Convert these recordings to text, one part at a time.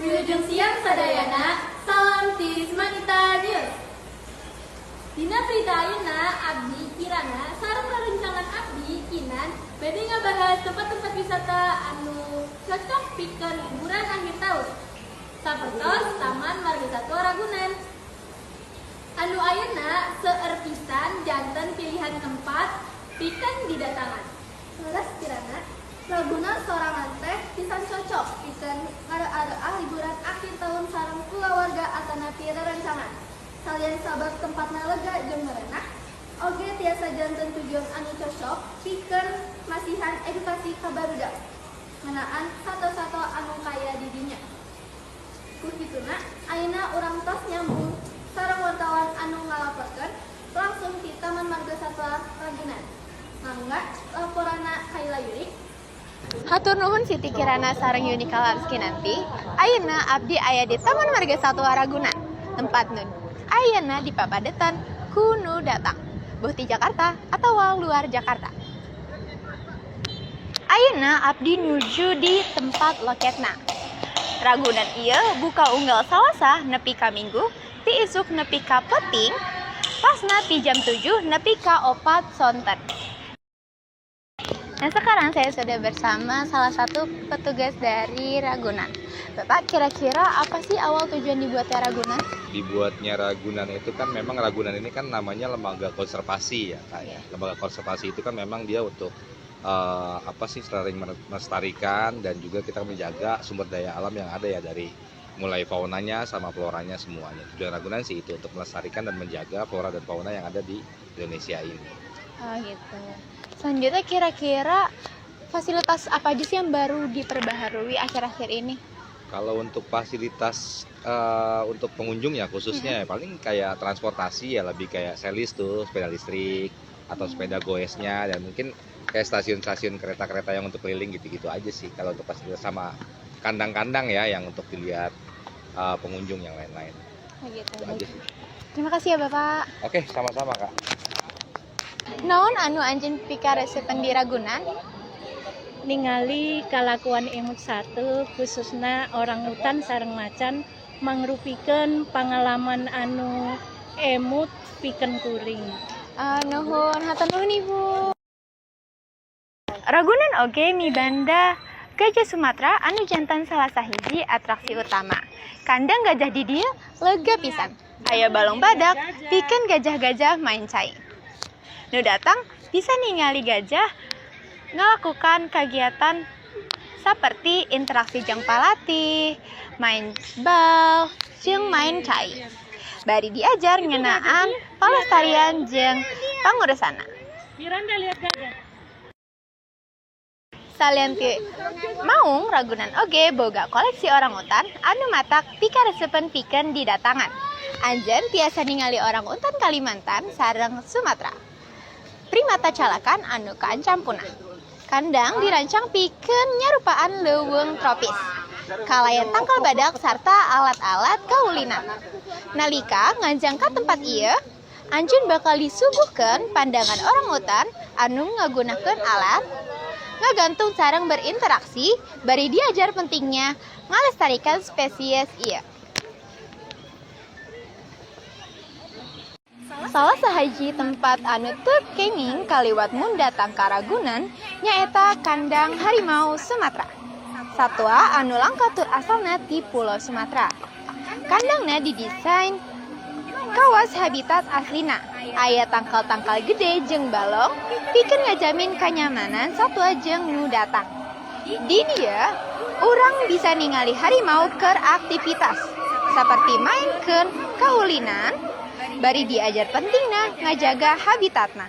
Wilujeng siang sadayana, salam ti Smanita News. Dina berita ayeuna, abdi Kirana sareng rerencangan abdi Kinan bade ngabahas tempat-tempat wisata anu cocok pikeun liburan akhir tahun. Sapertos Taman Margasatwa Ragunan. Anu ayeuna seueur pisan janten pilihan tempat pikeun didatangan. Leres, Kirana. Ragunan sorangan teh pisan cocok pikeun ngareuah liburan akhir tahun sareng kulawarga atanapi rerencangan. Salian sabab tempatna lega jeung merenah, oge tiasa janten tujuan anu cocok pikeun masihan edukasi ka barudak ngeunaan sato-sato anu kaya di dinya. Ku kituna, ayeuna urang tos nyambung sareng wartawan anu ngalaporkeun langsung ti Taman Margasatwa Ragunan. Mangga laporanna, Kaila Yurik. Hatur nuhun, Siti Kirana sareng Yunika Kinanti. Ayeuna abdi aya di Taman Margasatwa Ragunan. Tempat nu ayeuna dipapadetan ku nu datang, boh ti Jakarta atau luar Jakarta. Ayeuna abdi nuju di tempat loketna. Ragunan ieu buka unggal Salasa nepi ka Minggu, ti isuk nepi ka peuting, pasna ti jam 7 nepi ka 4 sonten. Nah, sekarang saya sudah bersama salah satu petugas dari Ragunan. Bapak, kira-kira apa sih awal tujuan dibuatnya Ragunan? Dibuatnya Ragunan itu kan memang Ragunan ini kan namanya lembaga konservasi ya, Kak, ya. Lembaga konservasi itu kan memang dia untuk apa sih, sering melestarikan dan juga kita menjaga sumber daya alam yang ada ya, dari mulai faunanya sama floranya semuanya. Tujuan Ragunan sih itu untuk melestarikan dan menjaga flora dan fauna yang ada di Indonesia ini. Oh gitu. Selanjutnya, kira-kira fasilitas apa aja sih yang baru diperbaharui akhir-akhir ini? Kalau untuk fasilitas untuk pengunjung ya khususnya ya, paling kayak transportasi ya, lebih kayak selis tuh, sepeda listrik atau sepeda goesnya, dan mungkin kayak stasiun-stasiun kereta-kereta yang untuk keliling, gitu-gitu aja sih kalau untuk fasilitas, sama kandang-kandang ya yang untuk dilihat pengunjung yang lain-lain. Oh gitu. Itu aja sih. Terima kasih ya, Bapak. Oke, sama-sama, Kak. Naon anu anjeun pikaresepen di Ragunan? Ningali kalakuan emut sato, khususnya orang utan sareng macan, mangrupikeun pengalaman anu emut pikeun kuring. Nuhun, hatur nuhun, Ibu. Ragunan oge mibanda gajah Sumatera anu janten salah sahiji atraksi utama. Kandang gajah di dieu lega pisan. Aya balong badak pikeun gajah-gajah main cai. Nu datang bisa ningali gajah ngalakukan kegiatan seperti interaksi jeung palatih, main bal, jeung main cai. Bari diajar ngeunaan palestarian jeung pangurusanna. Miranda, lihat gajah. Salian ti maung, Ragunan oge boga koleksi orangutan anu matak pikaresepen pikeun didatangan. Anjeun tiasa ningali orangutan Kalimantan sareng Sumatera, primata calakan anu kaancam punah. Kandang dirancang pikeun nyarupaan leuweung tropis, kalayan tangkal badak sarta alat-alat kaulinan. Nalika nganjang ka tempat ieu, anjeun bakal disuguhkeun pandangan orangutan anu ngagunakeun alat ngagantung sareng berinteraksi, bari diajar pentingnya ngalestarikan spesies ieu. Salah sahiji tempat anu teu kenging kaliwat mun datang ka Ragunan nyaeta kandang harimau Sumatera. Satwa anu langka tur asalna ti Pulau Sumatera. Kandangna didesain kawas habitat aslina. Aya tangkal-tangkal gede jeung balong pikeun ngajamin kanyamanan satwa jeung nu datang. Di dieu, urang bisa ningali harimau keur aktivitas saperti maenkeun kaulinan, bari diajar pentingna ngajaga habitatna.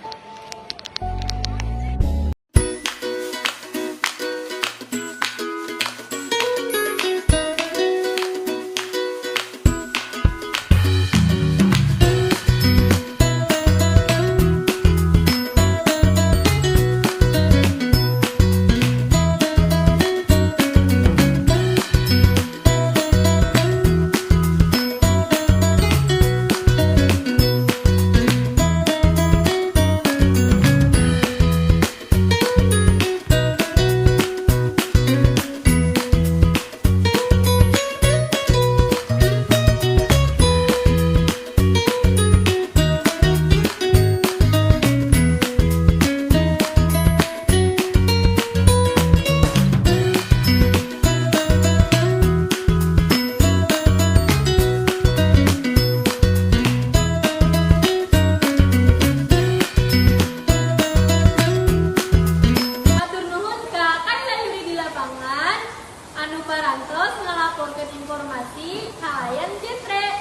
Konservasi kalayan Jetre.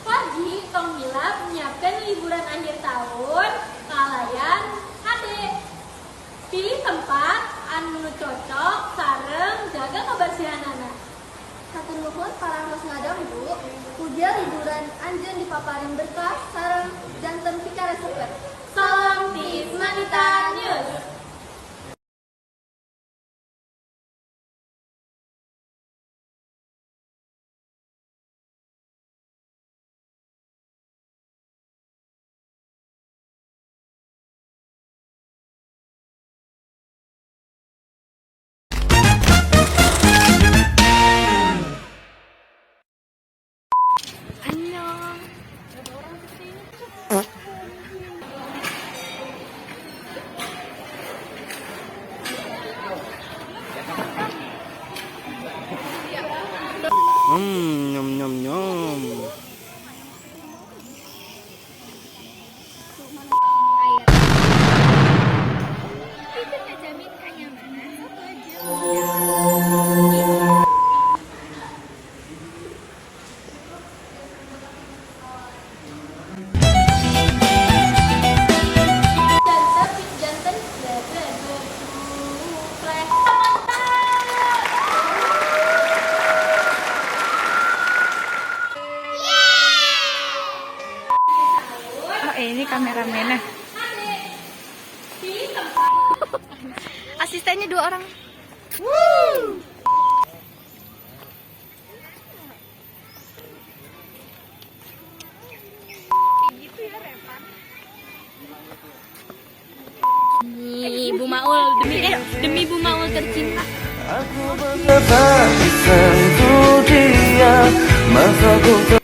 Wargi tong hilap nyiapkeun liburan akhir tahun kalayan hade. Pilih tempat anu cocok sareng jaga kebersihanana. Hatur nuhun parantos ngadanggu, mugia liburan anjeun dipaparin berkah sareng janten pikaresepeun. Salam Tismanita News. Nyom nyom nyom. Pikeun ngajamin kanyamanan satwa jeung Janten janten Mantap. Oh, ini kameramennya. Pilih tempat Asistennya dua orang. Demi Bu Maul, demi Bu Maul tercinta. Aku berkata sentuh dia, masa ku